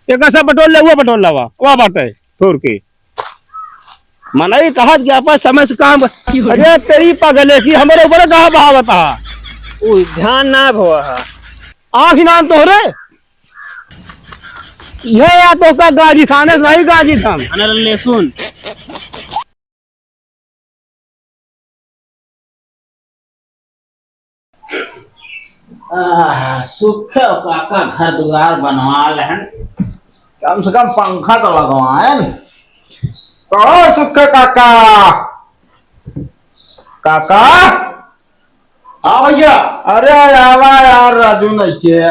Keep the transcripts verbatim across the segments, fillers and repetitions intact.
एक ऐसा बटोर ले, वो बटोर लावा, वो बाटे, थोर के। मनई कहत कि आपस समय से काम। अरे तेरी पगले की, हमरे ऊपर कहाँ बहावत हा? उ ध्यान ना भवा हा। आँख नाम तोहरे? ये या तो का गाजी थाने से भाई गाजी थाम। अनर लहसुन। आह, सुख है, काका घर दुआर बनवा लेहन, कम से कम पंखा तो लगवाएन। कहो सुख काका, काका। हाँ भैया। अरे आवा यार, राजू नहीं के।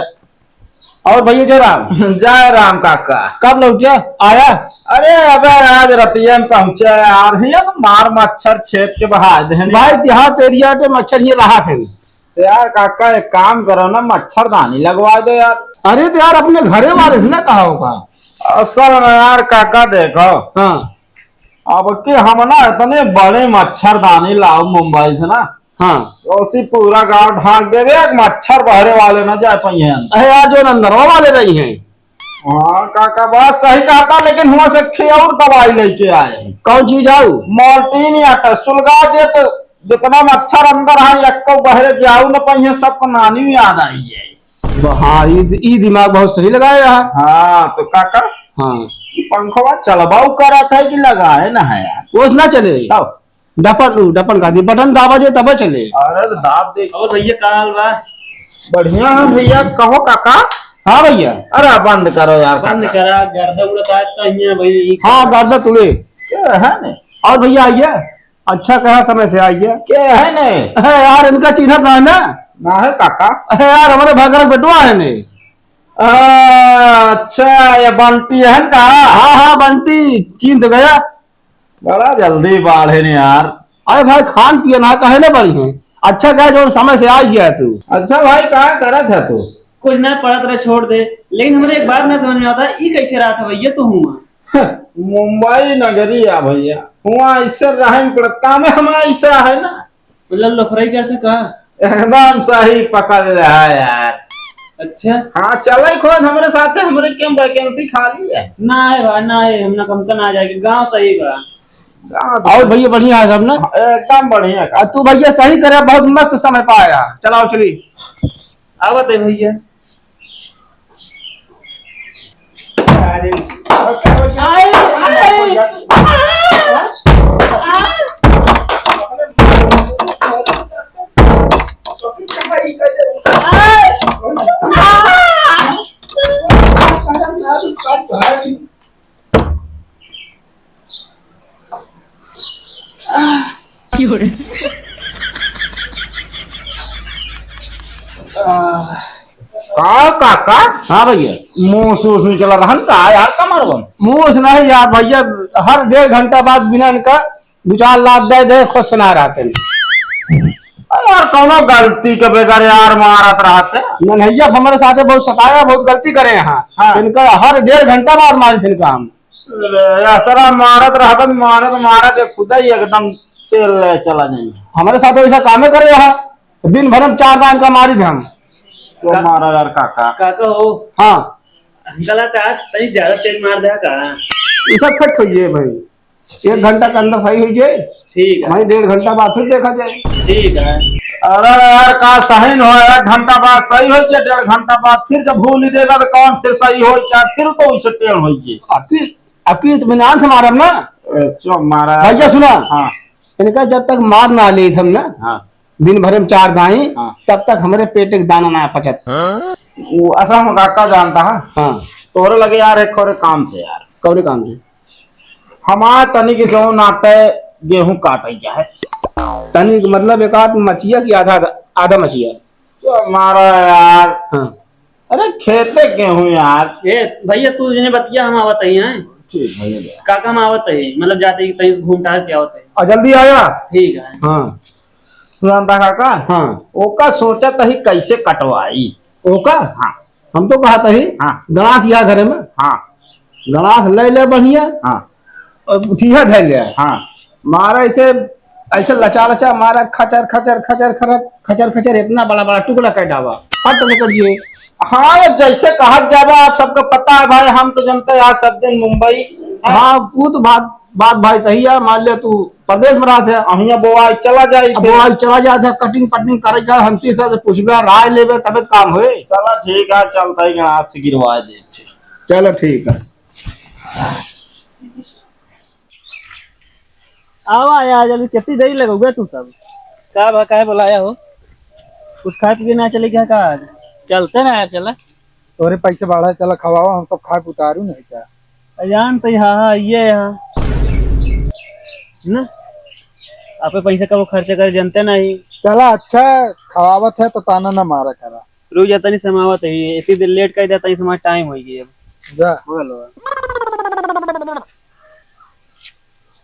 और भैया जय राम। जय राम काका। कब लौटे आया? अरे अबे आज रतिया में पहुंचा यार, हियाँ तो मार मच्छर छेद के बहा दे हैं। भाई देहात एरिया के मच्छर ये रहा थे। तो यार काका एक काम करो ना, मच्छरदानी लगवा दो यार। अरे तो यार अपने घरे वाले से ना कहा होगा। असल में यार काका देखो, हाँ। अब के हम ना इतने बड़े मच्छरदानी लाओ मुंबई से ना, हाँ। उसी पूरा गांव ढांक देवे, एक मच्छर बहरे वाले ना जा पाइए। अरे यार जो अंदरवा वाले रही हैं। हाँ काका बात सही कहता, लेकिन हुआ से खे और दवाई लेके आए। कौन चीज आऊ? मोल्टीन या तो सुलगा दे तो जितना मच्छर अंदर है यक्को बहरे जाऊ न पाइए, सबको नानी याद आई जाए। ब-, हाँ, ई, ई दिमाग बहुत सही लगाया है। हाँ तो काका, हाँ। ई पंखवा चलबाऊ करत है कि लगाए ना है यार? वो ना चले। तब डपन, उ डपन का दी, बटन दाबा जे तब चले। अरे तो दाब दे। और भैया का हाल बा? बढ़िया है भैया, कहो काका। हाँ भैया। अरे बंद करो यार बंद काका। करा, गर्दा उड़त आज तो हियाँ भाई। हाँ, गर्दा तुड़े। क्या है ने? और भैया आइए, अच्छा कहा समय से आइए। क्या है ने? अरे यार, इनका चिन्हत ना है ना? ना है काका। अरे यार, हमारे भागरक बेटवा है ने। आ, अच्छा, ये बंटी है ना? हाँ, हाँ, बंटी, चिन्ह तो गया। बड़ा जल्दी बाढ़े ने यार। अरे भाई, खान पिए ना कहे ना बड़ी है। अच्छा कहे जो समय से आ गया तू। अच्छा भाई, का करत है तू? कुछ ना पढ़त रहे, छोड़ दे। लेकिन हमरे एक बात ना समझ में आता, ई कैसे रहा था भैया तू हुआ? मुंबई नगरी आ भैया, हुआ ऐसे रहे में पड़त, काम हमारा ऐसा है ना। मतलब लफड़ाई करते का? एकदम सही पकड़ रहा यार। अच्छा। हाँ, चले खोज हमरे साथे, हमरे के वैकेंसी खाली है। ना है बा, ना है, हम ना, हमका ना जाएगी, गाँव सही बा। गाँव तो और भैया बढ़िया है सब ना? एकदम बढ़िया है। और तू भैया सही करे, बहुत मस्त समय पाया। चलाओ चली। आवत है भैया। का काका? हाँ भैया। मूस ऊस निकल रहन का यार कमर बम? मूस नहीं यार भैया, हर डेढ़ घंटा बाद बिना इनका दो चार लात दे दे, खुश सुना रहते हैं। अरे यार, कौनो गलती के बगैर यार मारत रहते। नन्हैया हमारे साथे बहुत सताया, बहुत गलती करे यहाँ। हाँ। इनका हर डेढ़ घंटा बाद मारी थे इनका हम। अरे, ऐसा मारत रहते, मारत, मारत, ये खुदा ही एकदम तेल ले चला जाए। हमारे साथ वैसा कामे करे यहाँ, दिन भर में चार दान का मारी थे हम। तो का-, मारा यार काका। काका हो। हाँ। गलत है, तनी ज्यादा तेल मार दे का? ये सब फिट हो जाए भाई, एक घंटा के अंदर सही हो जाए। ठीक है। वहीं डेढ़ घंटा बाद फिर देखा जाए। ठीक है। अरे यार, का सही न हो, एक घंटा बाद सही हो जाए, डेढ़ घंटा बाद फिर जब भूल ही देगा तो कौन फिर सही हो क्या, फिर तो उसे टेढ़ हो जाए। अभी, अभी इत्मीनान से मारब ना। ए, चुप मारा। भैया सुना। हाँ। इनका जब तक मार ना ले हम ना, हाँ। दिन भर में चार दाई, हाँ। तब तक हमरे पेट के दाना ना पचत। वो असल में काका जानता है। हाँ। तोहरे लगे यार एक और काम से यार। कौन काम से? हमार तनिक जौन आटे गेहूं काटे जाए। तनिक मतलब एक आध मचिया की आधा, आधा मचिया? तो हमारा यार। हाँ। अरे खेते गेहूं यार। ए, भैया तू जने बतिया हम आवत ही हैं। ठीक भैया। काका हम आवत ही, मतलब जाते ही कहीं से घूम टहल के आवत ही। और जल्दी आया। ठीक है। हाँ। सुनता काका? हाँ। ओका सोचत ही कैसे कटवाई। ओका? हाँ। हम तो कहत ही, हाँ। गणास या घरे में। हाँ। गणास ले ले बढ़िया। हाँ। और उठिया धर ले। हाँ। मारा इसे ऐसे लचा लचा मारा, खचर खचर खचर खचर खचर खचर, इतना बड़ा बड़ा टुकड़ा कर डावा, फट से कट जिए। हाँ, ये जैसे कहा जावा, आप सबको पता है भाई, हम तो जनते हैं, आज सब दिन मुंबई। हाँ, वो तो बात, बात भाई सही है। मान ले तू परदेस में रहत है, अहिया बोआई चला जाई अब थे। बोआई चला जात है, कटिंग पटिंग करे का, हमसे सब पूछबे, राय लेबे, तबे काम होए। चला ठीक है, चलता ही आज से गिरवा दे। चलो ठीक है। आवा यार, जल्दी, कितनी देरी लगोगे तू सब? का भा, काहे बुलाया हो? कुछ खाए पी के ना चले क्या का आज? चलते ना यार, चला। तोरे पैसे बढ़ा, चला खवावा, हम सब खाए उतारू नहीं क्या? अजान तो यहाँ, हाँ, ये यहाँ ना, आपे पैसे कबो खर्च करे जनते नहीं। चला अच्छा, खवावत है तो ताना ना मारा करा। रुक जा, तनी समावत है, इतनी देर लेट कर देता, इस समय टाइम हो गई अब। जा। बोलो।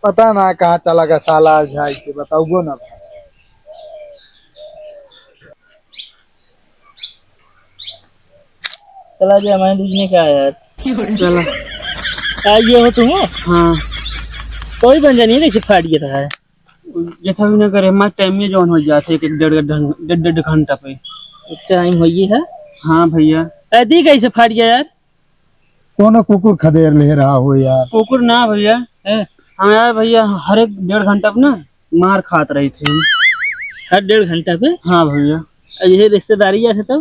पता ना कहाँ चला गया साला, आज भाई के बताऊगो ना। चला जा, मैं दूजने का यार। चला। आ, ये हो तुम? हाँ। कोई बन जानी है, कैसे फाट गया था? जैसा भी ना करे, हमारे टाइम में जौन हो जाते एक, एक डेढ़ घं-, डेढ़, डेढ़ घंटा पे। टाइम हो ये है? हाँ भैया। ऐदी कैसे फाट गया यार? कौनो कुकुर खदेर ले रहा हो यार? कुकुर ना भैया। हैं? हम यार भैया हर एक डेढ़ घंटा पे ना मार खात रही थे हम। हर डेढ़ घंटा पे? हाँ भैया। अब ये रिश्तेदारी जैसे तो?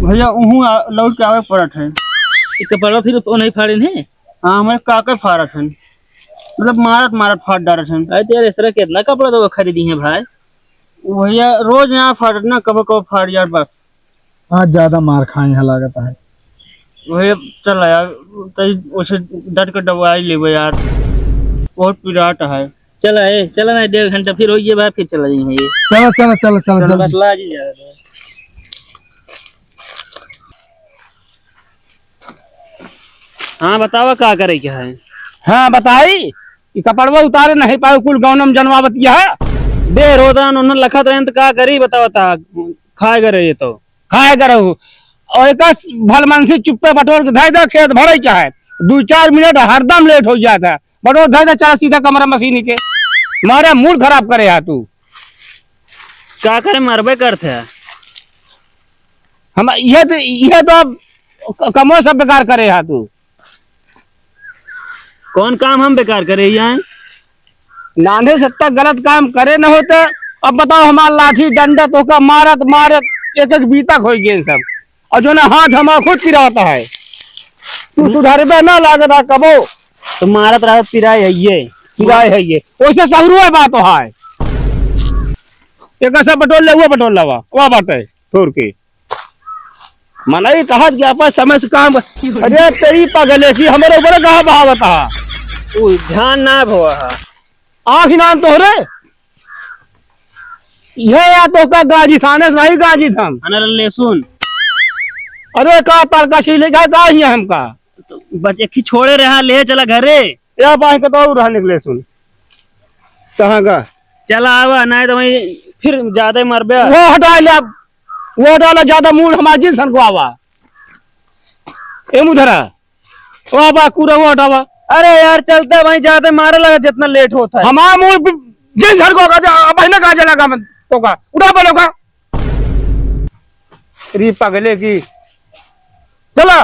भैया उहू आ-, लौट के आवे पड़त है। ये कपड़वा फिर वो नहीं फाड़े हैं? हाँ, हमारे काके फाड़त हैं, मतलब मारत मारत फाड़ डारत हैं। अरे तो यार, इस तरह कितना कपड़ा तो वो खरीदी है भाई? भैया रोज यहाँ फाड़त ना, कबो कबो फाड़ यार बस। आज ज्यादा मार खाए हैं लागत है। वही चल यार, तई उसे डट के दवाई लेबे यार, बहुत पिरात है। चला ए, चला ना, डेढ़ घंटा फिर होइए बा, फिर चला जाइए। चला, चला, चला, चला, चला, जल्दी। बतला जी यार। हाँ, बतावा का करे के है? हाँ, बताई। ई कपड़वा उतारे नहीं पावे, कुल गौनम जनवावत यह। बे रोदान उन्हें लखत रहन त का करी, बतावा ता, खाए गए रहे तो। खाए गए रहू। और एक भलमनसी चुप्पे बटोर के धर दे, खेत भरे क्या है। दो चार मिनट हरदम लेट हो जाता है। बटोर धर दे, चला सीधा कमरा मशीन के। मारे मूड खराब करे है तू। का करे, मरबे करत है। हम, यह तो, यह तो अब क-, कमो सब बेकार करे है तू। कौन काम हम बेकार करे ही आए? नान्हे से तक गलत काम करे न होते। अब बताओ, हमार लाठी डंडा तोका मारत मारत एक एक बीता खोई गए सब, और जो ना हाथ हमार खुद पिराता है। तू सुधरबे ना लागत है कबो। तो मारत रहो, पिराए है ये। पिराए है ये। वैसे सगरुआ बात है। एक ऐसा बटोर ले, वो बटोर लावा, वो बात है, छोड़ के। मनई कहत कि आपस समय से काम कर। अरे तेरी पगले की, हमरे ऊपर कहाँ बहावत हा? उ ध्यान ना भवा हा। आँख नाम तोहरे? ये या तो का गाजी थाने से भाई, गाजी थाम। अनर लहसुन। अरे का तरका छीले का, का हिया हमका? तो बच-, एक ही छोड़े रहा, ले चला घरे। या बाई के तो और रहा निकले सुन। कहाँ का? चला आवा, नहीं तो वहीं फिर ज्यादा मरबे। वो हटा ले अब। वो डाला ज्यादा मूड हमार जिन सन को आवा। ए मुधरा, ओ बा, कूड़ा वो हटावा। अरे यार, चलता भाई, ज्यादा मारे लगा, जितना लेट होता है। हमार मूड जिन सन को आवा, अब बहिना का जला का मन तो का, उठा बोलो का। री पगले की, चला।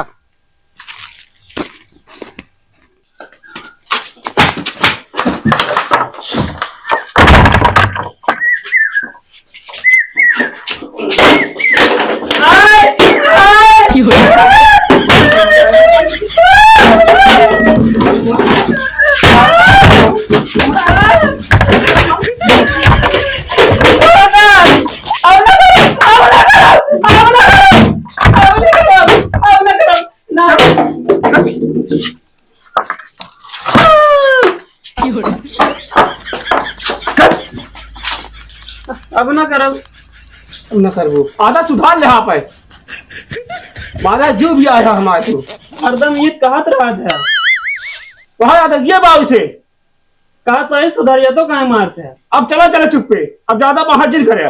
अब ना करब। अब ना करबो। आदत सुधार ले आप है। मारा जो भी आया हमारे को। हरदम ये कहत रहा था। वहाँ आदत ये बाबू से। कहा तो है सुधारिया तो काहे मारते हैं? अब चला, चला चुप पे। अब ज्यादा बाहर जिन करे।